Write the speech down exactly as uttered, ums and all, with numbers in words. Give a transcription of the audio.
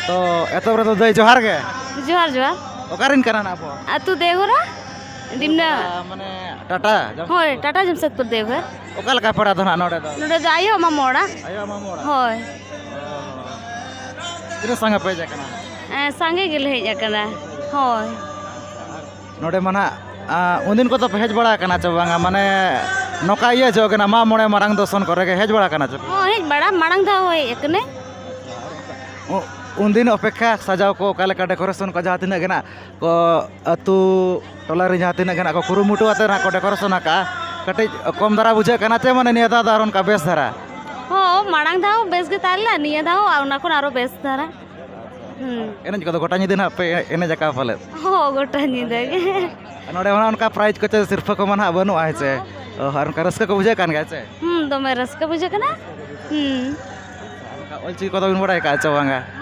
ᱛᱚ ᱮᱛᱚᱦᱚᱵ ᱨᱮᱫᱚ ᱫᱟᱹᱭ ᱡᱚᱦᱟᱨ ᱜᱮ᱾ ᱡᱚᱦᱟᱨ ᱡᱚᱦᱟᱨ᱾ ᱚᱠᱟᱨᱮᱱ ᱠᱟᱱᱟ ᱱᱟᱜ ᱟᱵᱚ? ᱟᱹᱛᱩ ᱫᱮᱣᱜᱷᱚᱨᱟ, ᱰᱤᱢᱱᱟ᱾ ᱢᱟᱱᱮ ᱴᱟᱴᱟ ᱡᱟᱢᱥᱮᱫᱽᱯᱩᱨ? ᱦᱳᱭ, ᱴᱟᱴᱟ ᱡᱟᱢᱥᱮᱫᱽᱯᱩᱨ ᱫᱮᱣᱜᱷᱚᱨ᱾ ᱚᱠᱟ ᱞᱮᱠᱟ ᱯᱟᱲᱟ ᱫᱚ ᱱᱟᱜ ᱱᱚᱰᱮ ᱫᱚ? ᱱᱚᱰᱮ ᱫᱚ ᱟᱭᱳ ᱢᱟᱢᱚ ᱚᱲᱟᱜ᱾ ᱟᱭᱳ ᱢᱟᱢᱚ ᱚᱲᱟᱜ᱾ ᱦᱳᱭ᱾ ᱛᱤᱱᱟᱹᱜ ᱥᱟᱸᱜᱮ ᱯᱮ ᱦᱮᱡ ᱟᱠᱟᱱᱟ? ᱮᱸ, ᱥᱟᱸᱜᱮ ᱜᱮᱞᱮ ᱦᱮᱡ ᱟᱠᱟᱱᱟ᱾ ᱦᱳᱭ᱾ ᱱᱚᱰᱮ ᱢᱟ ᱱᱟᱜ, ᱟ, ᱩᱱᱫᱤᱱ ᱠᱚᱫᱚ ᱯᱮ ᱦᱮᱡ ᱵᱟᱲᱟ ᱟᱠᱟᱱᱟ ᱪᱮ ᱵᱟᱝᱟ? ᱢᱟᱱᱮ ᱱᱚᱝᱠᱟ ᱤᱭᱟᱹ ᱡᱚᱦᱚᱜ ᱜᱮ ᱱᱟᱜ ᱢᱟᱜ ᱢᱚᱬᱮ ᱢᱟᱨᱟᱝ ᱫᱚᱨᱥᱚᱱ ᱠᱚᱨᱮ ᱜᱮ ᱦᱮᱡ ᱵᱟᱲᱟ ᱟᱠᱟᱱᱟ ᱪᱮ? ᱦᱚᱸ, ᱦᱮᱡ ᱵᱟᱲᱟ, ᱢᱟᱲᱟᱝ ᱫᱷᱟᱣ ᱦᱮᱡ ᱟᱠᱟᱱᱟᱹᱧ᱾ ᱩ-, ᱩᱱᱫᱤᱱ ᱚᱯᱮᱠᱠᱷᱟ ᱥᱟᱡᱟᱣ ᱠᱚ ᱚᱠᱟ ᱞᱮᱠᱟ decoration ᱠᱚ ᱡᱟᱦᱟᱸ ᱛᱤᱱᱟᱹᱜ ᱜᱮ ᱱᱟᱜ ᱠᱚ ᱟᱹᱛᱩ ᱴᱚᱞᱟ ᱨᱮ ᱡᱟᱦᱟᱸ ᱛᱤᱱᱟᱹᱜ ᱜᱮ ᱱᱟᱜ ᱠᱚ ᱠᱩᱨᱩᱢᱩᱴᱩ ᱟᱛᱮ ᱱᱟᱜ ᱠᱚ decoration ᱟᱠᱟᱜᱼᱟ, ᱠᱟᱹᱴᱤᱡ ᱠᱚᱢ ᱫᱷᱟᱨᱟ ᱵᱩᱡᱷᱟᱹᱜ ᱠᱟᱱᱟ ᱪᱮ ᱢᱟᱱᱮ ᱱᱤᱭᱟᱹ ᱫᱷᱟᱣ ᱫᱚ ᱟᱨ ᱚᱱᱠᱟ ᱵᱮᱥ ᱫᱷᱟᱨᱟ? ᱦᱚᱸ, ᱢᱟᱲᱟᱝ ᱫᱷᱟᱣ ᱵᱮᱥ ᱜᱮ ᱛᱟᱦᱮᱸ ᱞᱮᱱᱟ, ᱱᱤᱭᱟᱹ ᱫᱷᱟᱣ ᱚᱱᱟ ᱠᱷᱚᱱ ᱟᱨᱚ ᱵᱮᱥ ᱫᱷᱟᱨᱟ᱾ ᱦᱩᱸ᱾ ᱮᱱᱮᱡ ᱠᱚᱫᱚ ᱜᱚᱴᱟ ᱧᱤᱫᱟᱹ ᱱᱟᱜ ᱯᱮ ᱮᱱᱮᱡ ᱟᱠᱟᱫᱼᱟ ᱯᱟᱞᱮᱫ? ᱦᱚᱸ, ᱜᱚᱴᱟ ᱧᱤᱫᱟᱹ ᱜᱮ᱾ ᱱᱚᱰᱮ ᱢᱟ ᱚᱱᱠᱟ prize ᱠᱚ ᱪᱮ ᱥᱤᱨᱯᱷᱟᱹ ᱠᱚᱢᱟ ᱱᱟᱜ ᱵᱟᱹᱱᱩᱜᱼᱟ, ᱦᱮᱸ ᱪᱮ? ᱚ, ᱟᱨ ᱚᱱᱠᱟ ᱨᱟᱹᱥᱠᱟᱹ ᱠᱚ ᱵᱩᱡᱷᱟᱹᱜ ᱠᱟᱱ ᱜᱮᱭᱟ ᱪᱮ? ᱦᱩᱸ, ᱫᱚᱢᱮ ᱨᱟᱹᱥᱠᱟᱹ ᱵᱩᱡᱷᱟᱹᱜ ᱠᱟᱱᱟ᱾ ᱦᱩᱸ᱾ ᱚᱱᱠᱟ ᱚᱞᱪᱤᱠᱤ ᱠᱚᱫᱚ ᱵᱤᱱ ᱵᱟᱲᱟᱭ ᱟᱠᱟᱫᱼᱟ ᱪᱮ ᱵᱟᱝᱟ? ᱦᱚᱸ,